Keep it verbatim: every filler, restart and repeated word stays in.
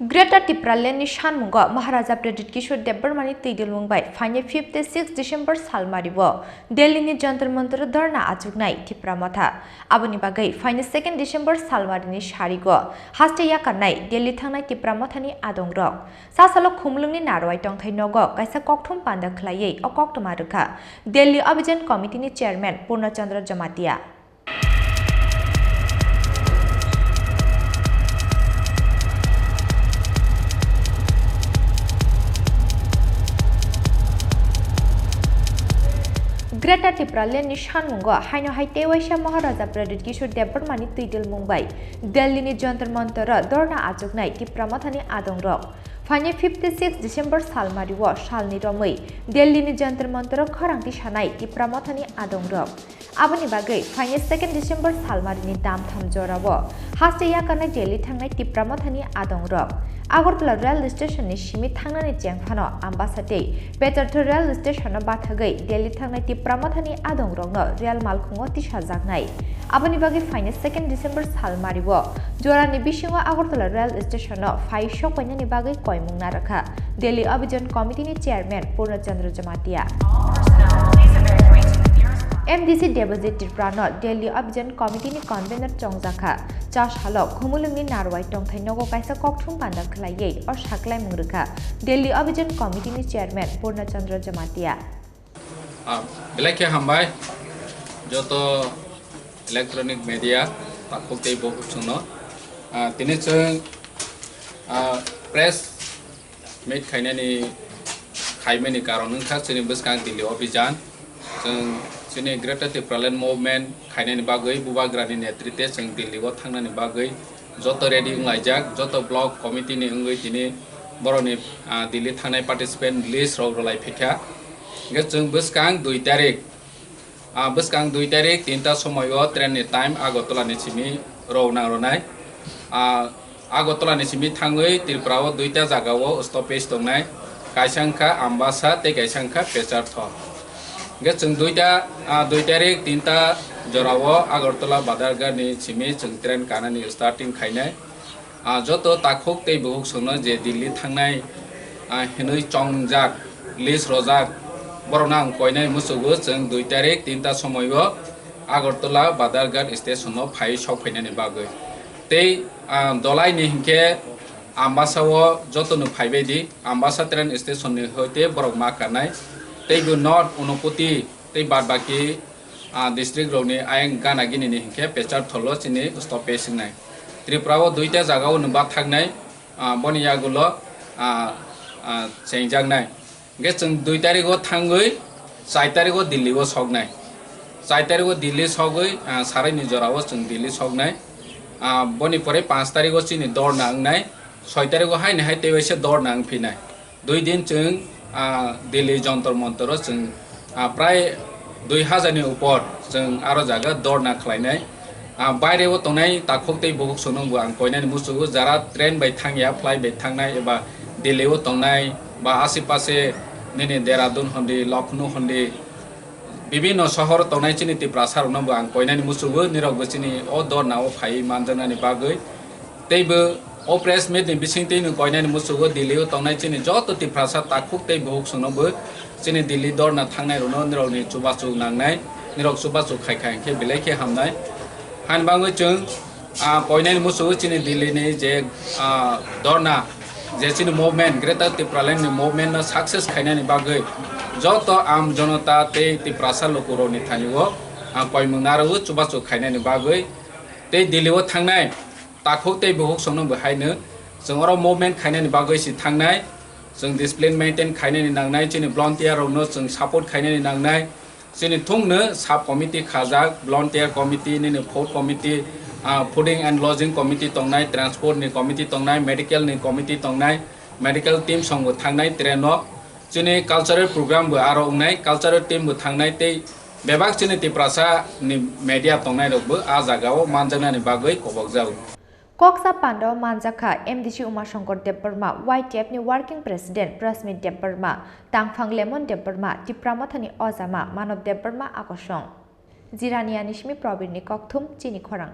Greater Tipraland ni sanmungo Maharaja Pradyut Kishore Debbarma ni twidulmung bai phainai fifty six December salmario Delhi ni Jantar Mantar o dhorna achuknai Tipra Motha. Aboni bagwi phainai second December salmari ni sarigo haste yakarnai Delhi thangnai Tipra Motha ni adongrok. Sasalo Khumulwng ni Narwai tongthai nogo kaisa kokthum panda khwlaiwi o koktwma rwkha Delhi Abhijan Committee ni Chairman Purna Chandra Jamatia. Greater Tipraland ni sanmungo haino hai teiwaisa Maharaja Pradyut Kishore Debbarma ni twidulmung bai Delhi ni Jantar Mantar o dhorna achuknai Tipra Motha ni adongrok. Phainai fifty six December salmario salni romwi Delhi ni Jantar Mantar o khorang tisanai Tipra Motha ni adongrok. Aboni bagwi phainai second December salmari ni damtham jorao haste yakarnai Delhi thangnai Tipra Motha ni adongrok. Agartala rail station ni simi thangnani chengphano Ambasa tei Pecharthal rail station o bathagwi Delhi thangnai Tipra Motha ni adongrokno rail malkhungo tisajaknai. Aboni bagwi phainai second December salmario jorani bisingo Agartala rail station o phai sokpainani bagwi koimung narwkha Delhi Abhijan Committee ni Chairman Purna Chandra Jamatia. M D C Debojit Tripura no Delhi Abhijan Committee ni convener chongjakha. Chasalo Khumulwng ni Narwai tongthai nogo kaisa kokthum panda khwlaiwi o saklaimung rwkha Delhi Abhijan Committee ni Chairman Purna Chandra Jamatia. Ah, belai khe hambai joto electronic media takhuk tei bukhuk chwngno. Ah, tini chwng, ah, press meet khainani, khaimani karon wngkha chini bwskang Delhi Abhijan. Chwng chini Greater Tipraland Movement khainani bagwi Bubagrani netrite chwng Delhi o thangnani bagwi joto ready wnglaijak, joto block committee ni wngwi tini borokni, ah, Delhi thangnai participant list rok rwlai phaikha. Hwnkhe chwng bwskang dui tarik, ah, bwskang dui tarik tinta somoio train ni time Agartala ni simi rwna rwnai. Ah, Agartala ni simi thangwi Tripura o duita jaga o stoppage tongnai, kaisa wngkha Ambasa tei kaisa wngkha Pecharthal. Hwnkhe chwng duita, ah, dui tarik tinta jorao Agartala Badharghat ni simi chwng train kanani starting khainai. Ah, joto takhuk tei bukhuk chwngno je Delhi thangnai, ah, hinwi chongjak, list rojak, borokno ang koinai muchugo chwng dui tarik tinta somoio Agartala Badharghat station o phai sok phainani bagwi. Tei, ah, dolai ni hinkhe Ambasa o jotono phaibai di, Ambasa train station ni hoite borok ma kanai. Tei bo North Unakoti tei bad baki, ah, district rokni ayang gana gini ni hinkhe Pecharthal o chini stoppage wngnai. Tripura o duita jaga o nwng bathaknai, ah, boni yagulo, ah, ah, chengjaknai. Hwnkhe chwng dui tarikgo thangwi char tarikgo Delhi o soknai. Char tarikgo Delhi sogwi, ah, sarai ni jorao chwng Delhi soknai. Ah, boni pore panch tarikgo chini dorna wngnai. Soi tarikgo haini hai tei waisa dorna wngphinai. Dui din chwng, ah, Delhi Jantar Mantar o chwng, ah, prai dui hajar ni upor chwng aro jaga dorna khlainai. Ah, baire o tongnai takhuk tei bukhuk chwngno bo ang koinani muchugo, jara train bai thangya, flight bai thangnai eba Delhi o tongnai ba asipase nini Dehradun hondi, Lucknow hondi, bibinno sohor tongnai chini Tiprasa rokno bo ang koinani muchugo, nirok bo chini o dorna o phaiwi manjaknani bagwi. Tei bo o press meet ni bisingtwi nwng koinani muchugo Delhi o tongnai chini joto Tiprasa takhuk tei bukhuk chwngno bo chini Delhi dorna thangnai rokno nirokni chubachu nangnai, nirok chubachu khai khai hwnkhe belai khe hamnai. Hani bagwi chwng, ah, koinani muchugo chini Delhi ni je, ah, dorna, je chini movement, Greater Tipraland ni movement no success khainani bagwi joto am jonota tei Tiprasa lukurokni thani o ang koimung narwgo chubachu khainani bagwi tei Delhi o thangnai takhuk tei bukhuk chwngno bo haino chwng oro movement khainani bagwi si thangnai, chwng discipline maintain khainani nangnai, chini volunteer rokno chwng support khainani nangnai, chini thungno sub committee khajak, volunteer committee, nini food committee, ah, fooding and lodging committee tongnai, transport ni committee tongnai, medical ni committee tongnai, medical team song bo thangnai train o, chini cultural program bo aro wngnai, cultural team bo thangnai tei bebak chini Tiprasa ni media tongnai rok bo a jaga o manjaknani bagwi kobokjak. Koksa panda o manjakha M D C Umashankar Debbarma, Y T F ni Working President Prasmit Debbarma, Tangphang Lemon Debbarma, Tipra Mothani Ojama Manob Debbarma akosong. Jirania ni simi Probir ni kokthum chini khorang.